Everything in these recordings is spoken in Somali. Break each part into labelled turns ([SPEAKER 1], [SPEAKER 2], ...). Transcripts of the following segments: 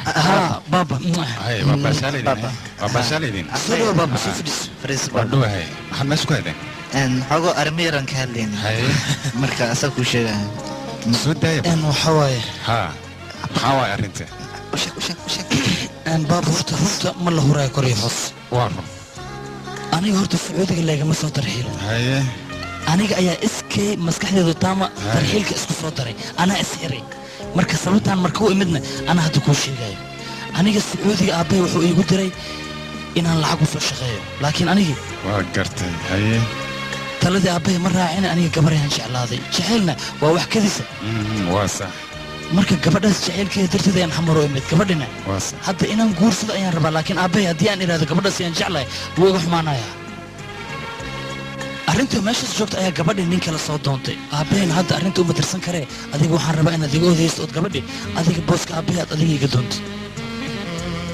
[SPEAKER 1] Haa baaba.
[SPEAKER 2] Hay, waa baashaalaydin, waa baashaalaydin.
[SPEAKER 1] Soo dhawo baaba, soo fadhiiso.
[SPEAKER 3] Fariis.
[SPEAKER 2] Waa dhowahay. Maxaad meesha ku haydeen?
[SPEAKER 3] Xogo arrimo yaraan ka hadlayna.
[SPEAKER 2] Haye.
[SPEAKER 3] Marka asaga kuu sheegaya.
[SPEAKER 2] Soo daaya.
[SPEAKER 1] Waxaa waaye,
[SPEAKER 2] haa, maxaa waay arrinta?
[SPEAKER 3] U sheeg, u sheeg, u sheeg.
[SPEAKER 1] Baaba, horta runta ma la huraayo kor iyo hoos.
[SPEAKER 2] Waa run.
[SPEAKER 1] Aniga horta Sacuudiga leegama soo tarxiilin.
[SPEAKER 2] Haye.
[SPEAKER 1] Aniga ayaa iskay maskaxdeedu taama tarxiilka isku soo daray, anaa is xiray. Marka sababtaan marka u imidna anaa hadda kuu sheegayo. Aniga Sacuudiga aabbahay wuxuu iigu diray inaan lacag u soo shaqeeyo, laakiin anigii
[SPEAKER 2] Waa gartay, haye.
[SPEAKER 1] taladii aabbahay ma raacin. Aniga gabar ayaan jeclaaday, jacaylna waa wax kadisa.
[SPEAKER 2] Waa sax.
[SPEAKER 1] Marka gabadhaas jacaylkeeda darteed ayaan Xamar u imid. Gabadhina
[SPEAKER 2] Waa sax.
[SPEAKER 1] hadda inaan guursado ayaan rabaa, laakiin aabbahay haddii aan idhahdo gabadhaas ayaan jeclahay, wuu iga xumaanayaa. Arrintii meeshaas joogta ayaa gabadhii nin kale soo doontay. Aabbahayna hadda arrinta uma tirsan karee, adiga waxaan rabaa inaad iga odaysto ood gabadhii adiga booska aabbahay aad adiga iga doontay.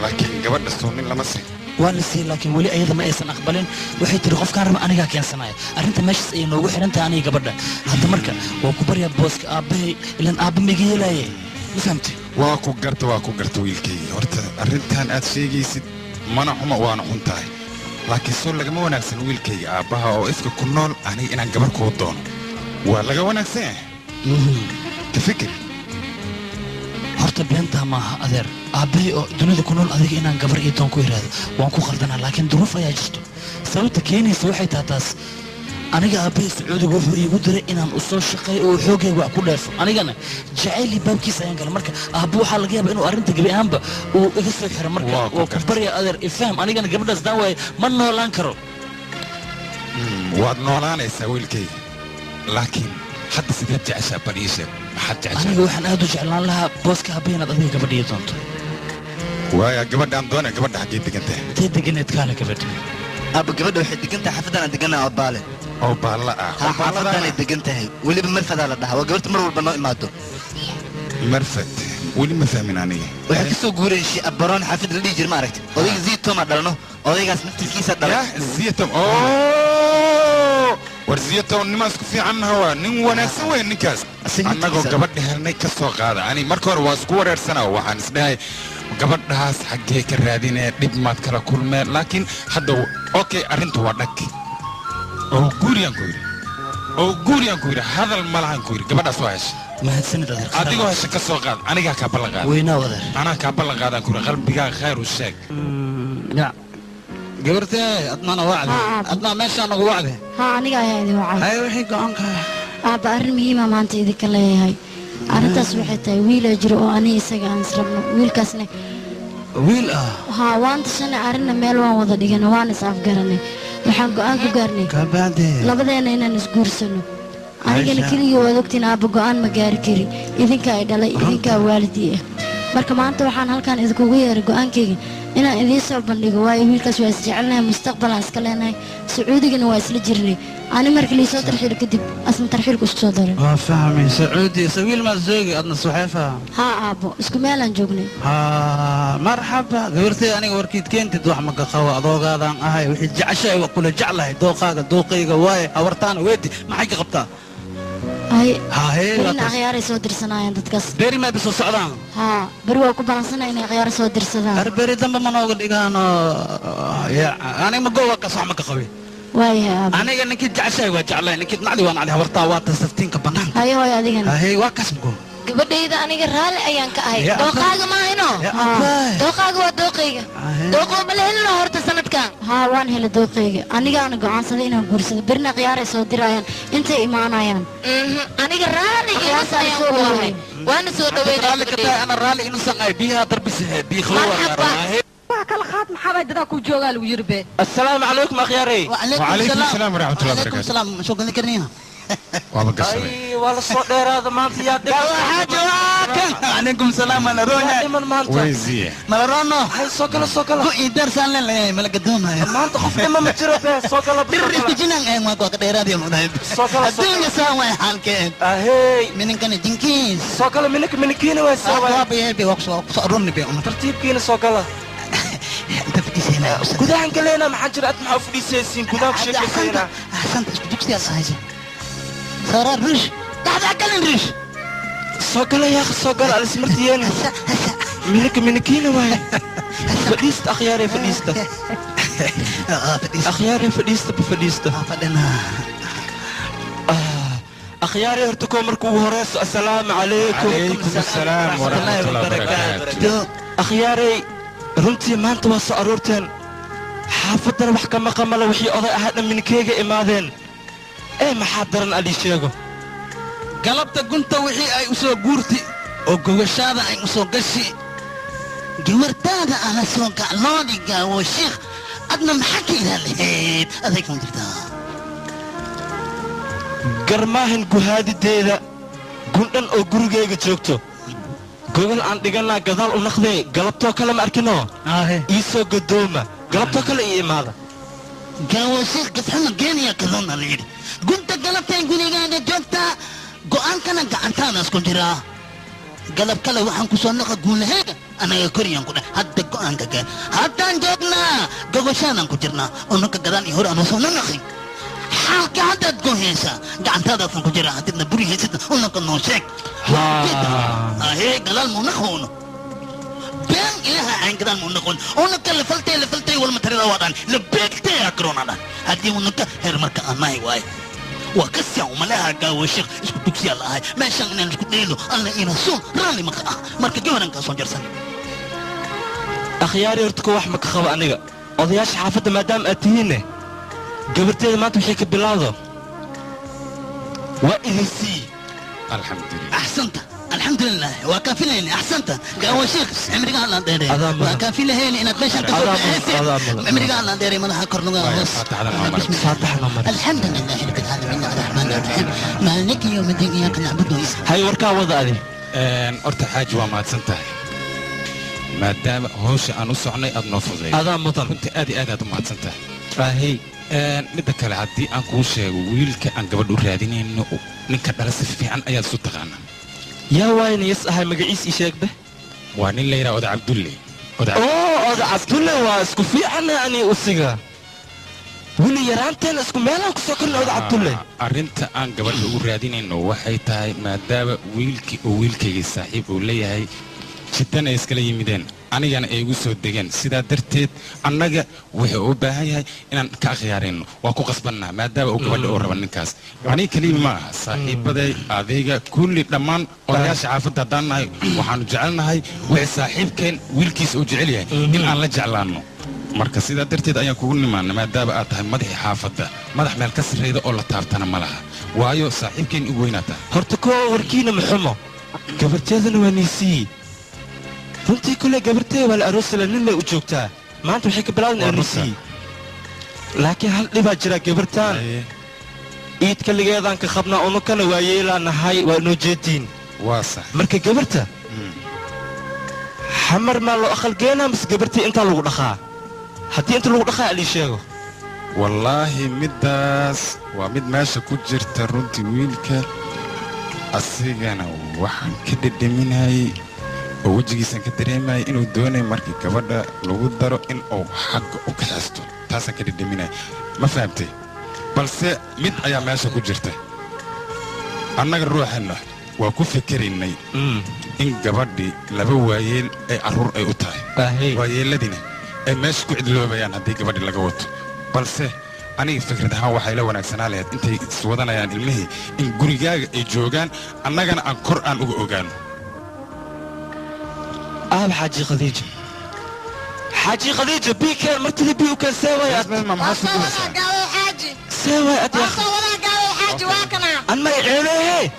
[SPEAKER 2] Laakiin gabadha soo nin lama siin?
[SPEAKER 1] Waa la siiyey, laakiin weli ayada ma aysan aqbalin. Waxay tiri, qofkaan raba anigaa keensanaya. Arrinta meeshaas ayay noogu xiran tahay aniga gabadha hadda. Marka waa ku baryaa booska aabbahay, ilaan aabba ma iga yeelaaye, ma fahamtay?
[SPEAKER 2] Waa ku garta, waa ku garta wiilkayga. Horta arrintan aad sheegaysid mana xuma, waana xun tahay, laakiin soo lagama wanaagsan wiilkayga, aabbaha oo ifka ku nool aniga inaan gabar kuu doono waa laga wanaagsan yahay? Ka fikir.
[SPEAKER 1] Horta beentaa maaha adeer, aabbahay oo dunida ku nool adiga inaan gabar iyo doon ku iraahdo waan ku qaldanaa, laakiin duruuf ayaa jirto. Sababta keenaysa waxay tahay taas: aniga aabbahay Sacuudiga wuxuu iigu diray inaan u soo shaqeeyo oo xoogayga wax ku dheefo. Anigana jacayl iyo baabkiisa ayaan galay. Marka aabbo waxaa laga yaabaa inuu arrinta gebi ahaanba uu iga soo xiro. Marka
[SPEAKER 2] Waa ku
[SPEAKER 1] waa ku
[SPEAKER 2] gartay.
[SPEAKER 1] barya adeer, ifaham. Anigana gabadhaas daan waaye ma noolaan karo.
[SPEAKER 2] Waad noolaanaysaa wiilkayga, laakiin hadda sideed jeceshaa? Bal ii sheeg, maxaad jeceshaa?
[SPEAKER 1] Aniga waxaan aad u jeclaan lahaa booska aabbahay inaad adiga gabadha ii doonto.
[SPEAKER 2] Waaya, gabadhaan doona. Gabadha xaggee degan tahay?
[SPEAKER 1] Intee deganeed kaale gabadha?
[SPEAKER 3] Aabba, gabadha waxay degan tahay xaafaddan aan degannahay oo Baale.
[SPEAKER 2] Oo Baalla ah?
[SPEAKER 3] Ha, xaafaddaanay degan tahay. Weliba Marfadaa la dhahaa. Waa gabarta mar walba noo imaado.
[SPEAKER 2] Marfad weli ma fahmin aniga.
[SPEAKER 3] Waxay kasoo guureen shi abaroon, xaafad la dhihi jira, ma aragti? Odayga Zitoma dhalno, odaygaas naftirkiisa dhalay.
[SPEAKER 2] Ya Ziyatom oo war Ziyatom nimaa isku fiicannaha, waa nin wanaagsan weyn ninkaas.
[SPEAKER 3] Isaga
[SPEAKER 2] Annagoo
[SPEAKER 3] naftirkiisa.
[SPEAKER 2] gabadha helnay ka soo qaada. Ani marka hore waa isku wareersanaa, waxaan isdhahay gabadhaas xaggee ka raadinee, dhib maad kala kulmeen? Laakiin hadda okay, arrintu waa dhag oo guuriyaan ku yidhi, oo guuriyaan ku yidhi, hadal ma lahan ku yidhi. Gabadhaas waa heshay.
[SPEAKER 1] Mahadsanid adeer.
[SPEAKER 2] Adigoo hesha ka soo qaad, anigaa kaa ballan qaada.
[SPEAKER 1] Weynaa adeer.
[SPEAKER 2] Anaa kaa ballan qaadaan ku yidhi. Qalbigaa khayr u sheeg.
[SPEAKER 4] Ya gabartee, adnana wacde.
[SPEAKER 5] Haa, aabbo.
[SPEAKER 4] Adnaa meeshaa nagu wacde.
[SPEAKER 5] Haa, aniga ayaa idin wacay.
[SPEAKER 4] Hay, wixii go-aanka?
[SPEAKER 5] Aabba, arrin muhiima maanta idinka leeyahay. Arrintaas waxay tahay wiilaa jiro oo aniga isaga aan israbno, wiilkaasna
[SPEAKER 4] Wiil ah?
[SPEAKER 5] Haa, waan tashanay, arrinna meel waan wada dhiganay, waan is afgaranay. Waxaan go'aan ku gaarnay
[SPEAKER 4] Kabacdi?
[SPEAKER 5] labadeena inaan isguursano. Anigana
[SPEAKER 4] Aisha.
[SPEAKER 5] keligii waad ogtiin aabba, go'aan ma gaari kari. Idinkaa ay dhalay, idinkaa waalidii ah. Marka maanta waxaan halkan idinkugu yeeray go'aankayga inaan idiin soo bandhigo, waayo wiilkaas waa isjecelnahay, mustaqbalaan iska leenahay, Sacuudigana waa isla jirnay. Ani marka liisoo tarxiil kadib asna tarxiilku isku soo daray.
[SPEAKER 4] Waa fahmay. Sacuudi isa wiil maa joogi adna suxeefa?
[SPEAKER 5] Haa aabbo, isku meelaan joognay.
[SPEAKER 4] Haa, marxaba gabartay. Aniga warkiid keentid wax maka qabo, adoogaadaan ahay. Wixii jeceshahay waa kula jeclahay, dooqaaga dooqayga waaye. Hawartaana weedi, maxay ka qabtaa?
[SPEAKER 5] Ay.
[SPEAKER 4] Haahee.
[SPEAKER 5] Berina akhyaaray soo dirsanaayaan dadkaas.
[SPEAKER 4] Beri maa bisoo socdaan?
[SPEAKER 5] Haa, beri waa ku balansanaya inay akhyaar soo dirsadaan.
[SPEAKER 4] Ar beri dambe ma nooga dhigaano ya. Aniga ma gowa kaas wax ma ka qabi.
[SPEAKER 5] Waayahay aabbo.
[SPEAKER 4] Aniga ninkii jeceshahay waa jeclahay, ninkii nacdi waa nacdi. Hawartaa waa tasaftiinka banaanka.
[SPEAKER 5] Haye hooy, adigana?
[SPEAKER 4] Haahee, waa kaas mago.
[SPEAKER 6] Gabadhayda aniga raalli ayaan ka ahay.
[SPEAKER 4] Ya.
[SPEAKER 6] Dooqaaga maahino?
[SPEAKER 4] Ya abbay.
[SPEAKER 6] Dooqaaga waa dooqayga.
[SPEAKER 4] Ahee.
[SPEAKER 6] Dooqoo ma la helino horta sanadkan?
[SPEAKER 5] Haa, waan helay dooqayga. Anigaana go'aansaday inaan guursado. Berina akhyaaray soo dirayaan, intay imaanayaan.
[SPEAKER 6] Aniga raalli iyo nus
[SPEAKER 5] Akhyaarta ay
[SPEAKER 6] ayaan
[SPEAKER 5] soo
[SPEAKER 6] ku ahay.
[SPEAKER 5] dhaweeyeen.
[SPEAKER 6] Waana soo dhaweynaa
[SPEAKER 4] Raalli ka tahay.
[SPEAKER 6] gabadhayda.
[SPEAKER 4] Ana raalli inuusan ahay, biyaha darbise biyo.
[SPEAKER 6] Marxaba.
[SPEAKER 7] Wax kala qaad, maxaa bay dadaa ku joogaa lagu yiri be.
[SPEAKER 8] السلام عليكم أخياري.
[SPEAKER 2] وعليكم السلام ورحمة الله
[SPEAKER 9] وعليكم
[SPEAKER 2] وبركاته.
[SPEAKER 9] السلام، شو قلنا كرنيها؟
[SPEAKER 2] Waaba gashaday.
[SPEAKER 8] أي والله صوت دheer هذا maanta yaa dhiman?
[SPEAKER 9] عليكم السلام malaroona.
[SPEAKER 8] Dhiman maanta?
[SPEAKER 2] Weyziye.
[SPEAKER 9] Malarono.
[SPEAKER 8] Hay, soo gala, soo gala.
[SPEAKER 9] Ku idarsan leeyahay mala gadoomaya.
[SPEAKER 8] Maanta qof dhima ma jiro be, soo gala.
[SPEAKER 9] Bir isku jinan ee ma ku dheeraad iyo mudahay.
[SPEAKER 8] Soo gala, soo gala.
[SPEAKER 9] Adduunka saan way xaalkeen.
[SPEAKER 8] Ahey.
[SPEAKER 9] Mininkana jinkiis.
[SPEAKER 8] Soo gala minka, minkiina way soo way.
[SPEAKER 9] Waa bay bay wax soo soo ronni bay uma.
[SPEAKER 8] Tartiibkiina soo gala.
[SPEAKER 9] Inta fadhiisayna.
[SPEAKER 8] Gudahan galeena, maxaa jira? Ad maxaa u fadhiisaysiin? Gudaha ku sheekaysaynaa.
[SPEAKER 9] Axsanta, isku dugsiyaad ahaysa. Sara rish. Dhaxda kalin rish.
[SPEAKER 8] Soo gala yaa, soo gala alismartiyeena. Minaka minakiina waaye. Fadhiista, akhyaarey, fadhiista. Akhyaarey, fadhiista, ba fadhiista. Akhyaarey, horta koo marka ugu horeyso, assalaamu calaykum.
[SPEAKER 2] Calaykum assalaam waraxmatullahi wabarakaatu.
[SPEAKER 8] Akhyaarey, runtii maanta waa soo aroorteen, xaafaddana wax kama qamala. Wixii oday ahaa dhan minkeyga imaadeen. Ee maxaa daran alii sheego?
[SPEAKER 4] Galabta gunta wixii ay u soo guurti oo gogashaada ay u soo gashi,
[SPEAKER 9] gawartaada ala soo gacloodi. Gaawo Shiikh, adna maxaa ka ilaa lahayd? Aday kuma jirtaa.
[SPEAKER 8] Garmaahan guhaadideeda gundhan oo gurigayga joogto, gogol aan dhiganaa gadaal u naqdee. Galabtoo kale ma arkinoo ii soo gadooma, galabtoo kale ii imaada.
[SPEAKER 9] Gaawo Shiikh, gafxuma geeniya kadoona la yidhi. Gunta galabtay gurigaaga joogtaa, go'aankana gacantaada isku jiraa. Galab kale waxaan ku soo naqa guulaheega anaga koriyaan ku dheh. Hadda go'aanka gaar, haddaan joognaa, gogoshaanaan ku jirnaa oo nanka gadaan iyo hore aan soo nanaqin. Xaalka haddaad gohaysaa gacantaadaasaan ku jiraa. Hadidna buri haysid, unanka noo sheeg. Ahee, gadaal muu naqoono been ilaha aan gadaal muu naqoon. Unanka lafaltay lafaltay walma tarida waa dhan labeegtay akroona dhan. Haddii unanka heer marka aan nahay waaye, waa ka siyan umalaha. Gaawo Sheekh, isku dugsiyaa la ahay meeshaan inaan isku dheelo alla ina suun raalli maka ah. Marka gabarankaa soo jarsan.
[SPEAKER 8] Akhyaari, horta ko wax ma ka qabo aniga odayaasha xaafadda maadaama aad tihiinne, gabarteeda maanta waxay ka bilaawdo waa idin sii.
[SPEAKER 2] Alxamdulilah.
[SPEAKER 9] Axsanta, alxamdulilah, waa kaa filayni. Axsanta, Gaawo Sheekh, cimriga allaan dheereey.
[SPEAKER 8] Adaa mudan.
[SPEAKER 9] Waa kaa filahayni inaad meeshaan ka soo
[SPEAKER 8] Adaa mudan,
[SPEAKER 9] baxaysid.
[SPEAKER 8] Adaa mudan.
[SPEAKER 9] Cimriga allaan dheereey, madaxa kor lugaha
[SPEAKER 2] Waaya,
[SPEAKER 9] hoos.
[SPEAKER 2] faataxda noo mari.
[SPEAKER 8] Faataxa noo mari.
[SPEAKER 9] الحمد لله رب العالمين، الرحمن الرحيم، مالك يوم الدين، اياك نعبد واياك
[SPEAKER 8] Hay, warkaa wada adi.
[SPEAKER 2] Horta xaaji, waa mahadsan tahay maadaama hawsha aan u socnay aad noo fududay.
[SPEAKER 8] Adaa mudan.
[SPEAKER 2] Runtii aad iyo aad aad u mahadsan tahay.
[SPEAKER 8] Ahey.
[SPEAKER 2] Midda kale, haddii aan kuu sheego wiilka aan gabadha u raadinayno, ninka dhala si fiican ayaad isu taqaanaa.
[SPEAKER 8] Yaa waayna yas ahay? Magaciis ii sheegbe.
[SPEAKER 2] Waa nin la yidhaha Oda Cabdulle. Oda.
[SPEAKER 8] Oo Oda Cabdulle waa isku fiicana ani usiga. Weli yaraanteena isku meelaan ku soo kornay Oda Cabdulle.
[SPEAKER 2] Arrinta aan gabadha u raadinayno waxay tahay maadaama wiilkii oo wiilkaygii saaxiib uu leeyahay, jiddan ay iskala yimideen, anigana ay igu soo degeen. Sidaa darteed annaga wuxuu u baahan yahay inaan ka akhyaarayno, waa ku qasbannaa maadaama uu gabadha uu raba ninkaas. Aniga keliya ma aha, saaxiibaday, adiga, kulli dhammaan odayaasha xaafadda haddaan nahay, waxaanu jecelnahay wixii saaxiibkeen wiilkiisa uu jecel yahay in aan la jeclaanno. Marka sidaa darteed ayaan kugu nimaana maadaama aad tahay madaxii xaafadda. Madax meel ka sarreeyda oo la taabtana ma laha, waayo saaxiibkeen ugu weynaa tahay.
[SPEAKER 8] Horta kuwa warkiina maxumo, gabarteedana waa niisii. Runtii kule gabartee waa la aroosala, nin lay u joogtaa. Maanta waxay ka bilaadan
[SPEAKER 2] Waa runta.
[SPEAKER 8] niisii, laakiin hal dhibaa jira. Gabartaan iid kaligeedaan ka qabnaa, unukana waa yeelaa nahay, waa noo jeediin.
[SPEAKER 2] Waa sax.
[SPEAKER 8] Marka gabarta Xamar maa loo aqalgeenaa mise gabartii intaa lagu dhaqaa? Haddii inta lagu dhaqaa alii sheego.
[SPEAKER 2] Wallaahi middaas waa mid meesha ku jirta. Runtii wiilka asigana waxaan ka dhedheminayay oo wejigiisaan ka dareemayay inuu doonayo markii gabadha lagu daro in uu xagga u kaxaysto. Taasaan ka dhedheminaya, ma fahamtay? Balse mid ayaa meesha ku jirta. Annaga ruuxeenna waa ku fikeraynay in gabadhii laba waayeel ay carruur ay u tahay, waayeeladiina ay meesha ku cidloobayaan haddii gabadhii laga wato. Balse aniga fikrad ahaan waxay la wanaagsanaa lahayd intay iswadanayaan ilmihii in gurigaaga ay joogaan, annagana aan kor aan uga ogaano.
[SPEAKER 8] Aab, Xaaji Khadiija, Xaaji Khadiija, bii keen martida, bii u keen. See waay ad? See waay ad? An may ceelehe.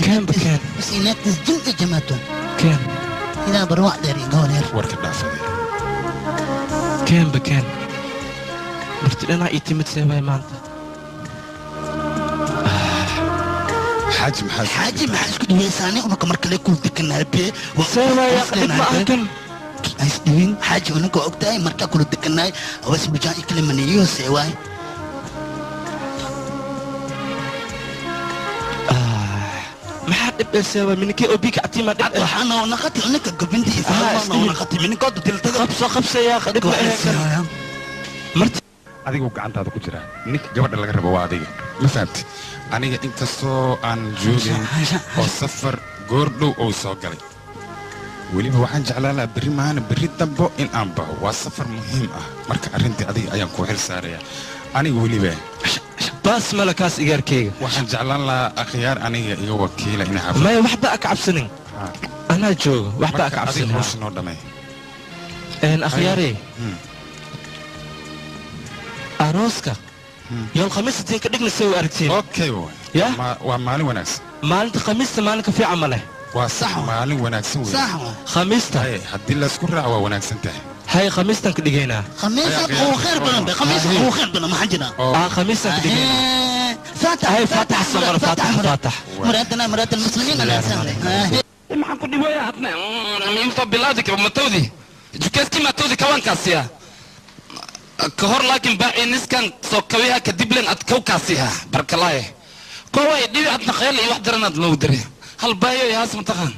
[SPEAKER 8] Keen ba keen.
[SPEAKER 9] بس إنك تسجن جماعته.
[SPEAKER 8] Keen.
[SPEAKER 9] إذا بروح داري قولير.
[SPEAKER 2] Warka dhaafaday.
[SPEAKER 8] Keen ba keen, marti dhanaa ii timid. See waay maanta?
[SPEAKER 2] Xaaji, maxaa?
[SPEAKER 9] Xaaji, maxaa isku duweysaanay? Unaka marka le kul deganaa be.
[SPEAKER 8] See waay, dhib ma arkan.
[SPEAKER 9] Isdhiwin xaaji, unaka waa ogtahay markaa kula deganaay awas mujaan iklimaniyo. See waay?
[SPEAKER 8] Maxaa dhib ee? See waay mininkee oo bii kactiima dhib eh?
[SPEAKER 9] Waxaana naqati unaka gobinta. Naqati mininkood diltada.
[SPEAKER 8] Qabso, qabsayaa, dhib ma ahe marti.
[SPEAKER 2] Adigu gacantaada ku jiraa. Ninka gabadha laga rabo waa adiga, ma fahamti? Aniga inkastoo aan joogayn oo safar goordhow uu soo galay. Weliba waxaan jeclaan lahaa berri maahana berri dambo in aan baxo. Waa safar muhiim ah, marka arrintii adiga ayaan ku xil saaraya aniga weliba.
[SPEAKER 8] Baas malakaas igaarkeyga.
[SPEAKER 2] Waxaan jeclaan lahaa akhyaar aniga iga wakiila inay xaafad.
[SPEAKER 8] Maya, waxba aka cabsanin, anaa jooga, waxba aka
[SPEAKER 2] Marka adiga
[SPEAKER 8] cabsanin.
[SPEAKER 2] Hawsha noo dhamay.
[SPEAKER 8] Akhyaarey, arooska yool khamiista tiin ka dhignaysa u aragtiin.
[SPEAKER 2] Okay.
[SPEAKER 8] Ya.
[SPEAKER 2] Waa maalin wanaagsan.
[SPEAKER 8] Maalinta khamiista maalin ka fiican ma leh.
[SPEAKER 2] Waa sax, maalin wanaagsan wey.
[SPEAKER 9] Sax waay.
[SPEAKER 8] Khamiista.
[SPEAKER 2] Haye, haddii laysku raaco waa wanaagsan tahay.
[SPEAKER 8] Hay, khamiistan ka dhigaynaa.
[SPEAKER 9] Khamiisa ugu khayr badan be, khamiisa ugu khayr badan maxaa jira?
[SPEAKER 8] Khamiistan ka dhigaynaa.
[SPEAKER 9] Faatax.
[SPEAKER 8] Hay, faatax samar, faatax, faatax.
[SPEAKER 9] Muraadana muraad almuslimiin ala
[SPEAKER 10] Maxaan ku dhibaya hadna inta bilaadi ka matawdi jukeski matawdi kawankaasiya ka hor, laakiin baaci niskan soo kawiha kadib len ad kawkaasiha barkalaaye koway dhibi adna khayl iyo wax daranaad loogu daray. Hal baayo ihaas mataqaan,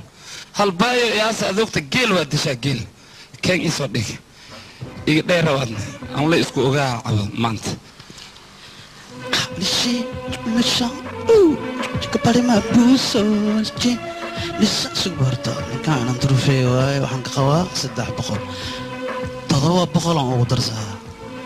[SPEAKER 10] hal baayo ihaas adoogta geel waa dishaa geel keen isoo dhig iga dheeraw adna aan la isku ogaa cabo maanta.
[SPEAKER 4] Nishi, nisha, ooh, chikapari mabuso, chi, nisha, sug horta, ninkaan inaan turufeeyo waaye, waxaan ka qabaa 300, 700 aan ugu darsaa,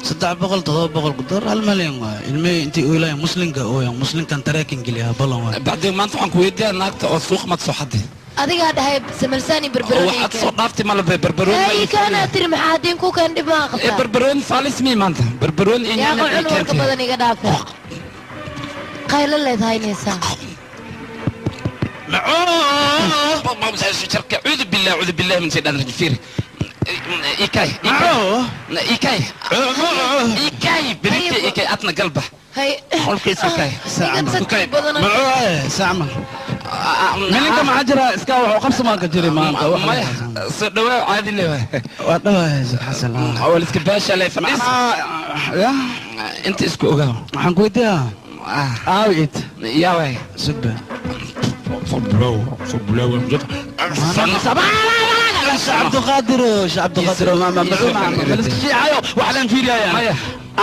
[SPEAKER 4] 300, 700 ku dar 1 malyan waaye. Ilmihii intii ooylaaya muslinka ooyan, muslinkan taraakin geliyaa ballan waaye.
[SPEAKER 10] Bacdeen maanta waxaan ku weydiiyaa naagta oo suuq mad soo xaday.
[SPEAKER 6] Adigaa dhahay samalsaani barbarooni.
[SPEAKER 10] Waxaad soo dhaaftay malabe barbarooni.
[SPEAKER 6] Ay kaanaa tiri, maxaa haddii ku keen dhib maa
[SPEAKER 10] Ee
[SPEAKER 6] qabtaa?
[SPEAKER 10] Barbarooni faalis mi maanta barbarooni iyo
[SPEAKER 6] Yaa
[SPEAKER 10] yaanyo ay
[SPEAKER 6] cun warka
[SPEAKER 10] keentay.
[SPEAKER 6] Badan iga dhaafe, qaylo leed haynaysaa.
[SPEAKER 10] Cuudu billah, cuudu billah min shaydaan rajim. Fiir, ikay ikay ikay berite ikay atna galba.
[SPEAKER 6] Hay.
[SPEAKER 10] Qolkiisa ikay.
[SPEAKER 6] Iga badan.
[SPEAKER 4] Macuuye sacmal mininka maxaa jira? Iska wuxuu qabsamaa ka jiri maanta wax.
[SPEAKER 10] Maya, soo dhawaa, caadi leewaay.
[SPEAKER 4] Waa dhawahay Xasan.
[SPEAKER 10] Waa iska baasha le fadhiis.
[SPEAKER 4] Ya.
[SPEAKER 10] Inta isku ogaa.
[SPEAKER 4] Waxaan ku weydiiyaa aawi it.
[SPEAKER 10] Yaa waay.
[SPEAKER 4] Sugba. Cabdiqaadir, Cabdiqaadir, shiicayo wax leen fiiriyaya,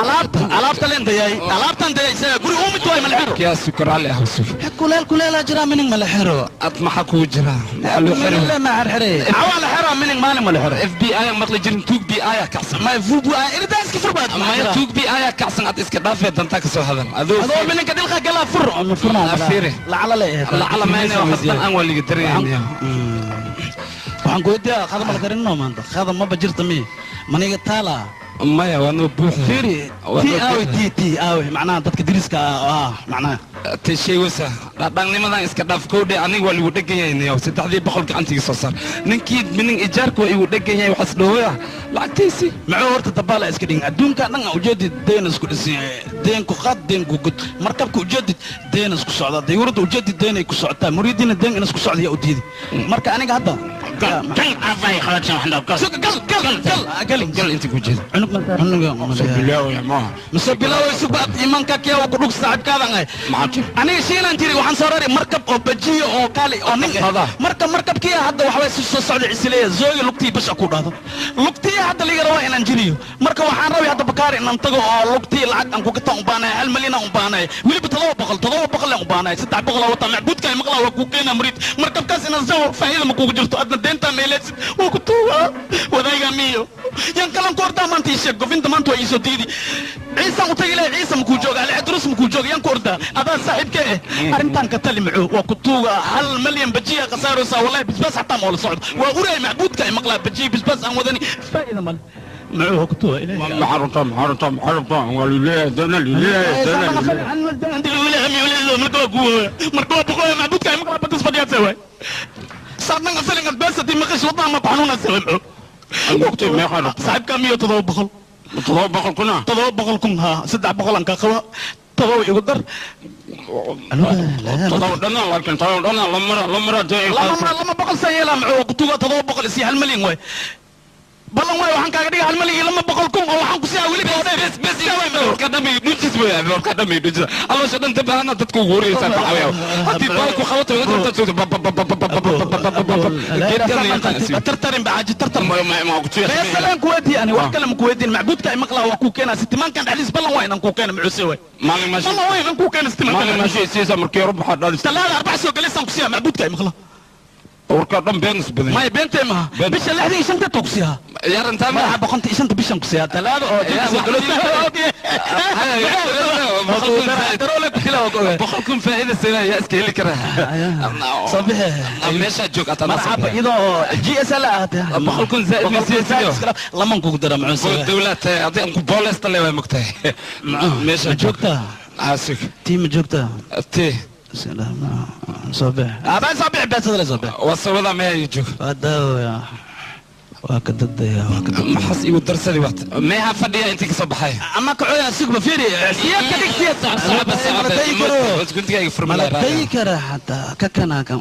[SPEAKER 4] alaabta alaabta leen dayay, alaabtan dayay isaga guri uumid waay mala xiro.
[SPEAKER 10] Yaa sukar cali ah suf.
[SPEAKER 4] Kuleel kuleelaa jira, mining mala xiro.
[SPEAKER 10] Ad maxaa kugu jira? Maxaa loo xiro?
[SPEAKER 4] Ma xirxire cawaa la xiro, mining maalin mala xiro.
[SPEAKER 10] FBI maqli jirin, tuug BI kacsan.
[SPEAKER 4] Ma fubu irdaa iska fur baad.
[SPEAKER 10] Maya, tuug BI kacsan, ad iska dhaafee dantaa ka soo hadal adoo.
[SPEAKER 4] Adoo mininka dhilqa galaa fur ma furnaa.
[SPEAKER 10] Fiiri.
[SPEAKER 4] Lacala le.
[SPEAKER 10] Lacala mayna waxastan aan waa liga dareemaya.
[SPEAKER 4] Waxaan ku weydiiyaa qadam la karinno maanta, qadam maba jirta mi maniga taala?
[SPEAKER 10] Maya, waa noo buuxda.
[SPEAKER 4] Fiiri, ti aawi, ti ti aawi, macnaha dadka diriska ah macnaha.
[SPEAKER 10] Te sheegaysa dhaqnimadan iska dhaaf kowdhe, aniga waa ligu dhegan yahay niyow. 300 gacantiga soo saar, ninkii minin ijaarka waa igu dhegan yahay, waxaas dhowaya lacagtiisii.
[SPEAKER 4] Muxuu horta dabaala iska dhigin? Adduunka dhan ujeedid deen isku dhisan yahay, deen ku qaad, deen ku gud, markabka ujeedid deen isku socdaa, dayuuradda ujeedid deen ay ku socotaa, muriidiina deen in isku socda yaa u diiday. Marka aniga hadda gal gal gal gal
[SPEAKER 10] gal inta ku jeeda.
[SPEAKER 4] Mise bilaaway subaad imanka kiya ku dhug saaxiibkaadan ay. Aniga shiilan jiri, waxaan soo raray markab oo bajiyo oo kaali oo nin ah. Marka markabkii hadda waxbay si soo socda cisileeya zoogi lugtii basha ku dhahdo, lugtii hadda liga rabaa inaan jiriyo. Marka waxaan rabay hadda bakaar inaan tago oo lugtii lacag aan ku gataan u baanahay, 1 malyan aan u baanahay, weliba 700, 700 aan u baanahay, 300 aan wataa. Macbuudka ay maqlaa waa kuu keenaa muriid markabkaas inaan soo faa'iida ma kugu jirto, adna deentaa meeleedsid waa ku tuugaa wadaagaa miyo yan kalan ku ordaa maanta. Ii sheeg gofinta maanta waa iisoo diidi. Ciisaan u tagi lahay, Ciisa makuu jooga, Alcadrus makuu jooga, yaan ku ordaa? Adaa saaxiibka eh arrintan ka tali. Muxuu waa ku tuugaa 1 malyan bajiya khasaaraysaa? Wallahi bisbaas xataa ma wala socdo, waa uraay macbuudka ay maqlaa bajiya bisbaas aan wadani faa'iida male. Muxuu waa ku tuugaa ilaahay.
[SPEAKER 2] Maxaa rabtaa, maxaa rabtaa, maxaa rabtaa? Waa lileeyahay dana, lileeyahay dana.
[SPEAKER 4] Marka waa boqoya macbuudka ay maqlaa badas fadhiyaadse waay saadnan asalinga beesadii maqash wadnaha ma ku xanuunaysa waay. Muxuu saaxiibka miyo 700?
[SPEAKER 2] 700 kuna?
[SPEAKER 4] 700,000 haa, 300 aan kaa qaba, todoba igu dar.
[SPEAKER 2] Todoba dhana, laakiin todoba dhana lamara lamara dee.
[SPEAKER 4] Lama 200 san yeelaa. Muxuu kutuga 700 isii, 1 malyan waay ballan waay. Waxaan kaaga dhiga 1,200,000 oo waxaan ku siiyaa weliba oo dheer.
[SPEAKER 10] Bes warka dhamay dhujis way, warka dhamay dhujis alosha dhan dabahana dadku ugu horeysaa baxawaya haddii baal ku qabato
[SPEAKER 4] Tartarin bacaaji tartar beesaleen ku weydiiye ani wax kale ma ku weydiin. Macbuudka ay maqlaa waa kuu keenaa sitimaankan dhexdiis, ballan waa inaan kuu keena. Muxuuse waay
[SPEAKER 2] maalin mashi
[SPEAKER 4] ballan waa inaan kuu keena sitimaankan.
[SPEAKER 2] Maalin mashi siisa markii hore baxaa dhalis.
[SPEAKER 4] Talaada arbac soo galaysaan ku siiyaa macbuudka ay maqlaa.
[SPEAKER 2] Warka dhan been is badan.
[SPEAKER 4] Maya, beentee maha, bisha 65 tuu kusiihaa.
[SPEAKER 10] Yar intaa ma
[SPEAKER 4] madaxa 105 bishan kusiihaa, talaado oo
[SPEAKER 10] 100,000 faa'iida sina yaa iska heli karaa.
[SPEAKER 4] Soo bixi.
[SPEAKER 10] Meeshaa joog ataa.
[SPEAKER 4] Marxaba, iyadoo GSL ahaatee.
[SPEAKER 10] 100,000 zaa'id misiisiyo.
[SPEAKER 4] Laman kugu dara mucun.
[SPEAKER 10] Dowlad tahay haddii aan ku booleysta le, waa mogtahay meeshaa
[SPEAKER 4] Ma joogtaa?
[SPEAKER 10] Asig.
[SPEAKER 4] Tii ma joogtaa?
[SPEAKER 10] Tii.
[SPEAKER 4] Soo bixi abaan, soo bixi, beesada le, soo bixi.
[SPEAKER 10] Waa sawada meeya joog.
[SPEAKER 4] Waa daawaya, waa ka dadaya, waa ka dadaya.
[SPEAKER 10] Maxaas igu darsadii waqti meeha fadhiya intii ka soo baxay?
[SPEAKER 4] Ama kacoya, sigba fiiri, siyaad ka dhig, siyaad.
[SPEAKER 10] Guntigayga furma.
[SPEAKER 4] Mala dayi kara xataa ka kanaa kan.